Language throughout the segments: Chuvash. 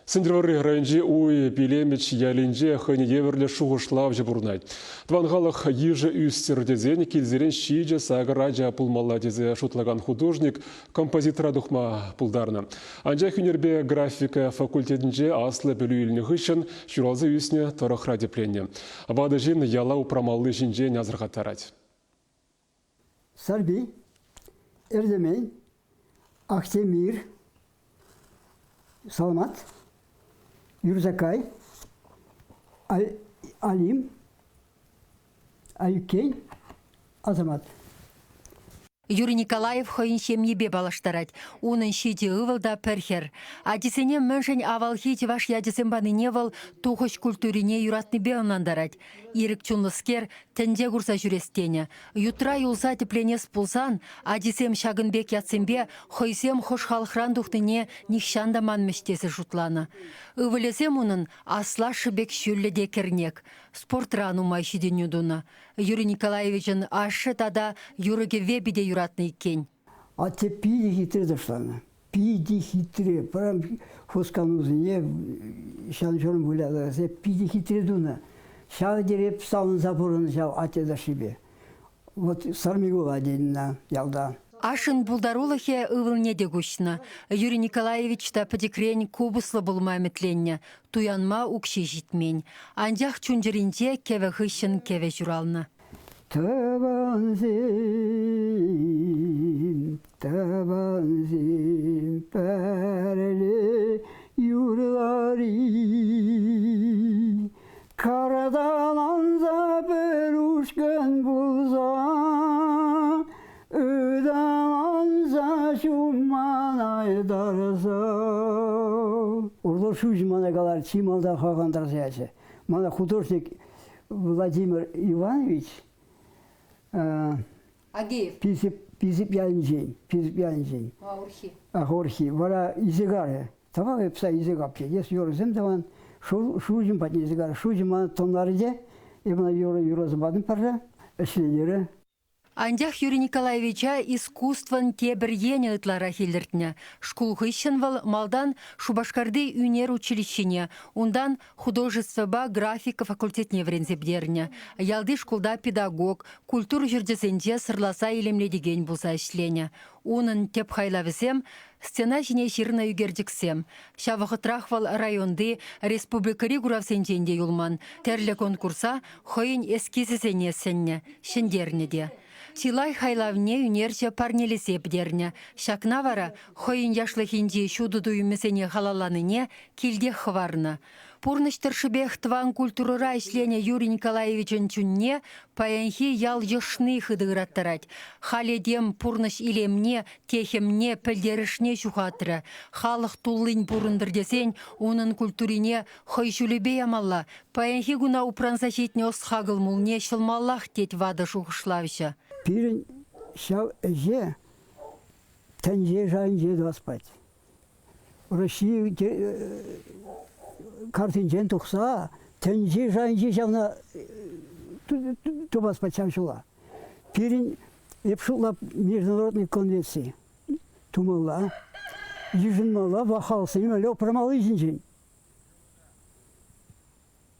Сӗнтӗрвӑрри районӗнчи Уй Пилемӗч ялӗнче хӑйне евӗрлӗ шухӑшлавҫӑ пурӑнать. Тӑван халӑх йышӗ ӳстӗр тесен килсерен ҫичӗ-сакӑр ача пулмалла тесе шутлакан художник композитора тухма пултарнӑ. Анчах ӳнерпе графика факультетӗнче аслӑ пӗлӳ илнӗ хыҫҫӑн ҫуралса ӳснӗ тӑрӑхра тӗпленнӗ. Ватӑ ҫын яла упрамалли ҫинчен асӑрхаттарать. Сарпи, Эртемен, Ахтемир, Саламат, Юрзакай, Алим, Аюкей, Азамат. Юрий Николаев хӑйӗн ҫемйипе паллаштарать. Унӑн ҫичӗ ывӑл та пӗр хӗр. Ачисене мӗншӗн авалхи чӑваш ячӗсем панине вӑл тухӑҫ культурине юратнипе ӑнлантарать. Ирӗк чунлӑскер тӗнче курса ҫӳрес тенӗ. Ютра юлса тӗпленес пулсан ачисем ҫакӑн пек ятсемпе хӑйсем хӑш халӑхран тухнине нихҫан та манмӗҫ тесе шутланӑ. Ывӑлӗсем унӑн аслашшӗ пек ҫӳллӗ те кӗрнек, спортра нумай ҫитӗнӳ тунӑ. Юрий Николаевичӑн ашшӗ тата юрӑ-кӗвве питӗ юратнӑ иккен. Атте питӗ хитре ташланӑ. Питӗ хитре. Прям хусканусене ҫан-ҫурӑм вылякансем питӗ хитре тунӑ. Ҫав тери савӑнса пурӑннӑ ҫав атте ташшипе. Вот Сармикула тенӗ ялта. Ашшӗн пултарулӑхӗ ывӑлне те куҫнӑ. Юрий Николаевич та пӗчӗкрен купӑслӑ пулма ӗмӗтленнӗ, туянма укҫи ҫитмен. Анчах чун-чӗринче кӗвӗ хыҫҫӑн кӗвӗ ҫуралнӑ. Тӑвансем, тӑвансем, пӗрле юрлар-и. Караталанса пӗр ушкӑн пулса, ыталанса ҫумман айтарса. Урлӑ шуҫ мана калар, чи малтан хавхалантарса ячӗ. Мана художник Владимир Иванович Агеев. Писип ялӗнчен, Писип ялӗнчен. Аурхи. Ахурхи. Вара Изигарӗ. Тӑван эпса Изигап тет. Юрӑсем тӑван. Шуҫӑм патне Изигар. Шуҫӑм мана тӑнларӗ те. Эп ӑна юрӑ юрласа патӑм пӗрре. Ӗҫлетӗрӗ. Анчах Юрий Николаевича искусствӑн тепӗр енӗ ытларах илӗртнӗ. Шкул хыҫҫӑн вӑл малтан Шупашкарти ӳнер училищине, унтан художествӑпа графика факультетне вӗренсе пӗтернӗ. Ялти шкулта педагог, культура ҫурчӗсенче сӑрласа илемлетекен пулса ӗҫленӗ. Унӑн тӗп хайлавӗсем стена ҫине ҫырнӑ ӳкерчӗксем. Ҫав вӑхӑтрах вӑл районти, республикӑри куравсенчен те юлман, тӗрлӗ конкурса хӑйӗн эскизӗсене сӗннӗ, ҫӗнтернӗ те. Чылай хайлавне ӳнерҫӗ парнелесе пӗтернӗ. Ҫакна вара хӑйӗн яшлӑхӗнчи ҫутӑ туйӑмӗсене халалланине килтех хӑварнӑ. Пурнӑҫ тӑршшӗпех тӑван культурӑра ӗҫленӗ Юрий Николаевичӑн чунне паянхи ял йӑшни хытӑ ыраттарать. Халь этем пурнӑҫ илемне, техӗмне, пӗлтерӗшне ҫухатрӗ. Халӑх туллин пурӑнтӑр тесен унӑн культурине хӑй ҫулӗпе ямалла, Паянхи куна упранса ҫитнӗ ӑс-хакӑл мулне ҫӑлмаллах, тет ватӑ шухӑшлавҫӑ. Пирӗн ҫав ӗҫе тӗнче шайӗнче тӑвас пать. Россия картинчен тухса тӗнче шайӗнче ҫавна тупас пать ҫав ҫула. Пирӗн, эп шутлап, международный конвенци тумалла, йышӑнмалла вахалсене упрамалли ҫинчен.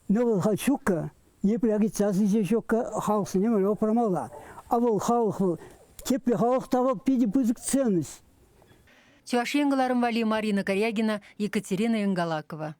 Но вӑл халь ҫуккӑ, епле агитаци ҫуккӑ, халӑхсене мӗнле упрамалла. А вӑл халӑх вӑл, тепле халӑх та вӑл питӗ пысӑк ценность. Чӑваш Ен кӑларӑм валли Марина Карягина, Екатерина Ингалакова.